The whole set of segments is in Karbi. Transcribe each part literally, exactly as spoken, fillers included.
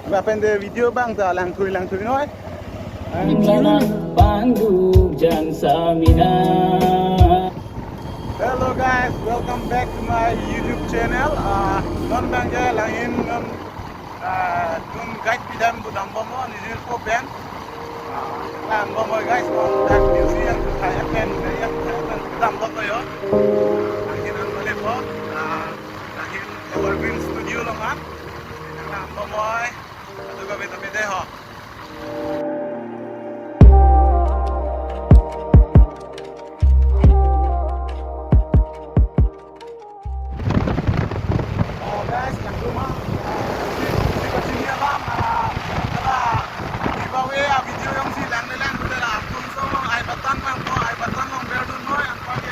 Lapen de video abang ta langthui langthui noi. Ang sana pandu jan samina. Hello guys, welcome back to my YouTube channel. Ah, non abang ke langhin non, ah, dun guide pidam pu dambom o, nijir ko pen. Ah, dambom o guys, non dak music yang saya pen, yang saya pen dambom o yo. Langhin non balik po. Ah, langhin Evergreen Studio along an. Dambom o. Atu kami tapi deh ho. Oh, guys, yang rumah. Di, di kacini alam, ah, hala giveaway, ah, video jongsi lang lang, hala atum so, ai batan lang po, ai batan lang berdun noi, anparke,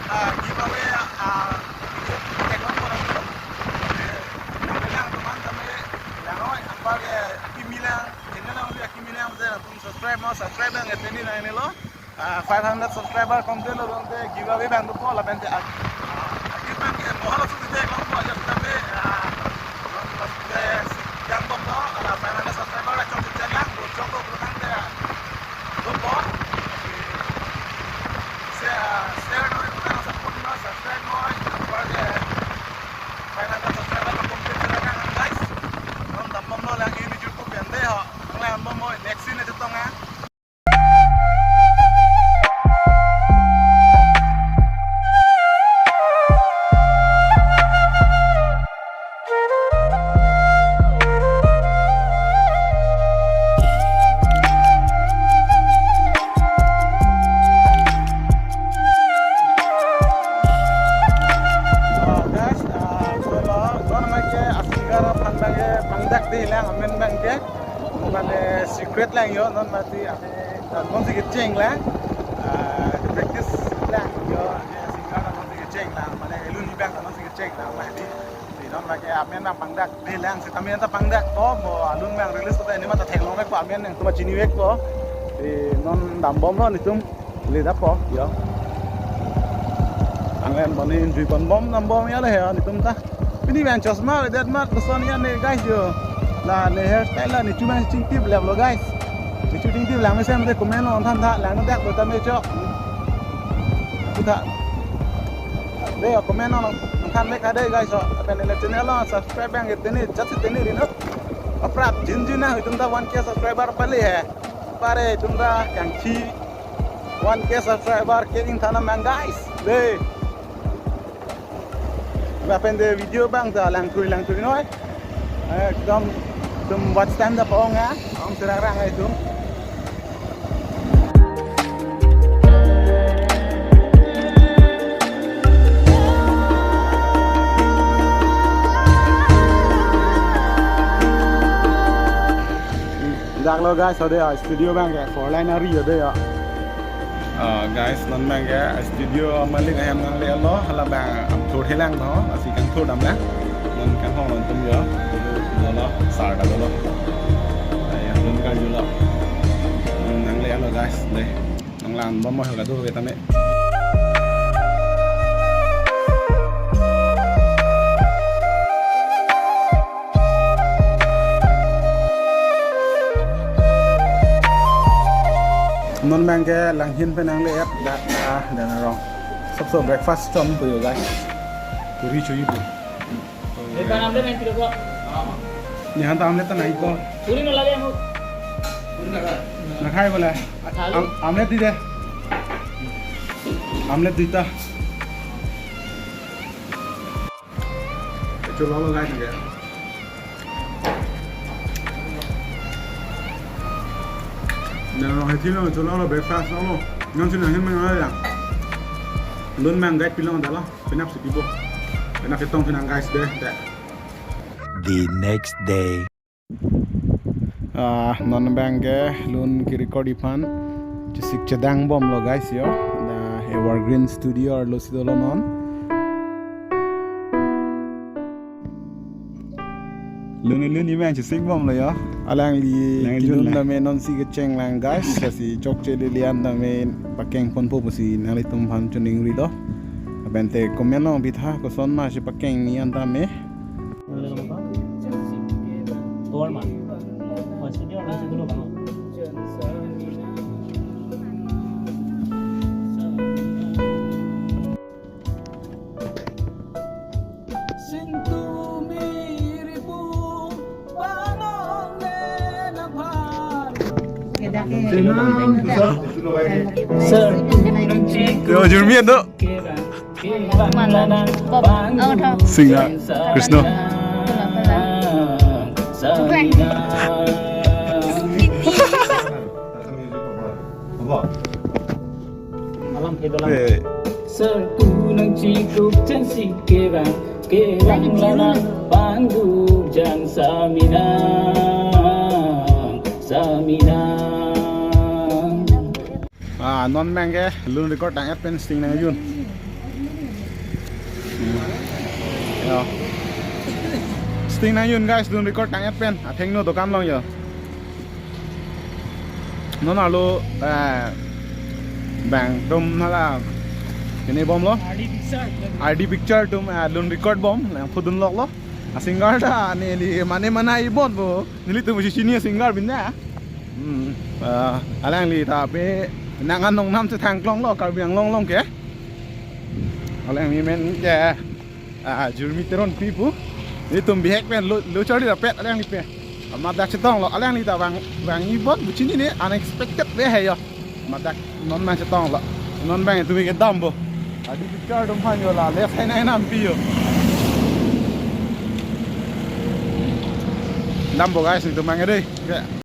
ah, giveaway, ah, video, video lang po, lang lang, teman kami, lang noi, anparke, kimi lang, channel lang, kimi lang, atum subscribe mo, subscribe lang, ete ni lang ini lo. Ah, five hundred subscriber complete lo, tangte giveaway abang dopo lapen te ak-, ah, aki abang ke mohal su te long po aja sudah pe, ah, long pas te yang bom lo, ala five hundred subscriber la chok chok lang, bo chok lo tangte, ah, dopo. Share, ah, share noi, subscribe noi, subscribe noi, five hundred subscriber complete lang guys. Long dambom lo lang ini cukup ya de ho. Lang lang bom noi, next scene aja tong ya. Oh, guys, ah, so lo, non abang ke a-singer aphan abang ke pangdak de lang amen abang ke. Mane secret lang yo, non mati ame, ah, non si kecheng lang. Ah, practice lang yo, ame singer non si kecheng lang. Mane alun abang non si kecheng lang mati. Di non lake amen abang pangdak de lang, sitame anta pangdak ko, mo alun abang release ko ta ini mata theklongvek ko, amen nangtum chinivet ko. Di non dambom lo nelitum. Leda po, yo. Ang lain boni enjoy ponbom, dambom ya le he, nelitum ta. Pini abang chosma avedet amat, lason ya ne guys yo. La ne hairstyle la ne chu abang chingtip lep lo guys. Ne chu chingtip lang mesen de comment lo than tha, lang dak lo tame chok. Pu tha. De yo comment lo than le ka de guys yo. Lapen ne channel lo subscribe abang ete ni, chat ete ni ri no. Aphrang jinjin na itum ta one K subscriber pale he. Pare itum ta kangchi one K subscriber ke ingthan nang guys. De. Lapen de video abang ta langthui langthui noi. Ekdom, itum watch time ta pong ya. Ong serang rang itum. Dak lo guys, ode ya, studio abang ke four line ari ode ya. Ah, guys, non abang ke studio malik ahem nangle lo, hala abang upload helang tho, lasi kangthur dam lang. Non kanghon lo nelitum yo, dolo, sar ta dolo. Ay, non karjulo. Non nangle lo guys, de. Nang lang bom mo hola do ke tame. Non abang ke langhin pen nangle-et dak, ah, dan arong. Sabso breakfast chom pu yo guys. Puri choji pu. Ikan omelette nangpi do ko? Nihan ta omelette ta nangpo. Puri nalage mo. Nakhai bola. Alu. Am-, omelette di de. Omelette duita. Cholo lo guys ke. Dan arong hethilo, cholo lo breakfast lo. Non si nanghin mang lo ya. Lun abang guide pilong dalo. Penap si pipo. Penap ketong penang guys de. De. The next day. Ah, non abang ke lun ke-record aphan chesik chedang bom lo guys yo. Da Evergreen Studio arlo si dolo non. Lun lun abang chesik bom lo yo. Alangli alangli kelun lang. Dame non si kecheng lang guys. Lasi chokche lilian dame pakeng ponpo pusi nanglitum aphan choningri do. Lapen te comment nangpi tha koson ma si pakeng ni an dame. Borma. Oh, studio, studio, no? Sir. Yo, jurmi ando. Singna Krishna. Alam phedolang. Eh. Sir, kunang chikup chansi kerang, kerang lana pangdu jang samina, samina. Ah, non abang ke lun record tang-et pen sting nangjun. Hmm. Ya. Sting nangjun guys, lun record tang-et pen. Athengno dokan along yo. Non arlo, eh, bang atum hala. Ini bomlo. R D Picture. R D Picture atum, eh, lun record bom, lang phudun loklo. A singer ta, neli mane mana ibon bo. Nelitum musi chini singer binda. Hmm, eh, alangli ta pe nang anong nam si thangklonglo Karbi Anglong along ke. Alangli men ke, ah, Jurmi Teronpi pu. Nelitum bihek pen lo, lo charli rapet alangli pen. Amat dak chetonglo, alangli ta bang, bang ibon bu chinine, unexpected ave he yo. Amat dak non abang chetonglo. Non abang tumi ke dampo. Adi picture atum aphan yo la, left hand hai nampi yo. Dampo guys, nelitum abang dei. Ke.